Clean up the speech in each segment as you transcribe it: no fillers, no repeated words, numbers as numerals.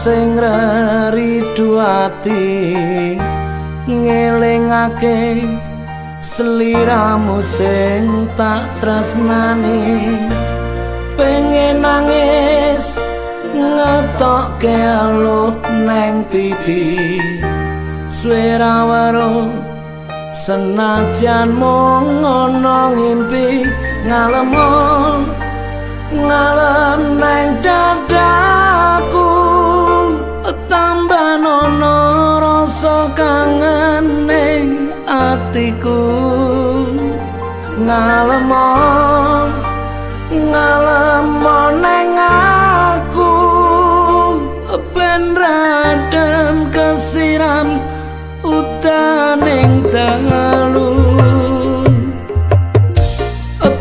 Sing reridu ati ngelingake sliramu sing tak tresnani, pengen nangis ngetokke aluh neng pipi, suwe ra weruh senajan mung ana ngimpi. Ngalemo ngalem neng dadaku, tambah nono rasa kangen ning atiku. Ngalemo ngalemo neng aku, ben radem kesiram utaning dalu.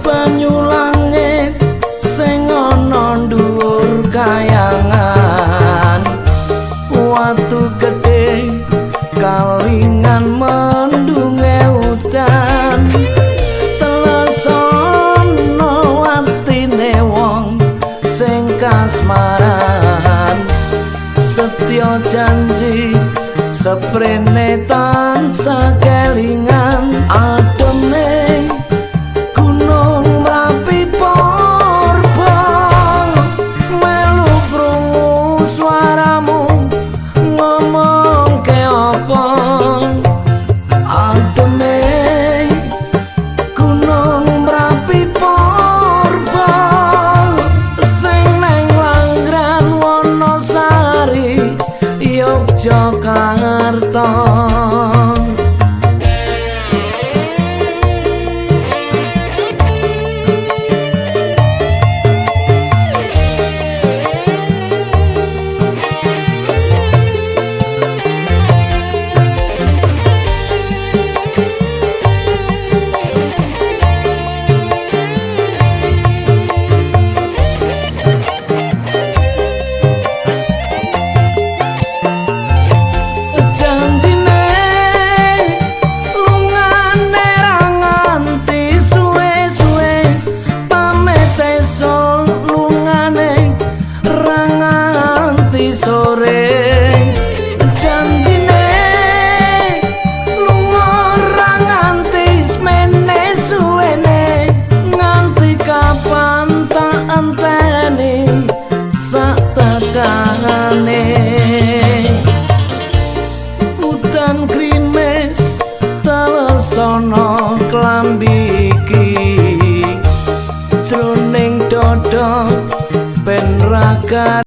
Banyu langit sing ana dhuwur kayangan, watu gedhe kalingan mendunge udan, telesono atine wong sing kasmaran, setya janji seprene tansah kelingan. Ademe gunung Merapi purba melu krungu suaramu ngomong ke apa. Ademe gunung Merapi purba sing neng Langran Wonosari Yogyakarta. Janjine lungane ra nganti suwe-suwe, pamit esuk lungane ra nganti sore. Janjine lunga ra nganti semene suwene, nganti kapan tak enteni sak tekane. Udan grimis telesono klambi iki jroning dada ben ra.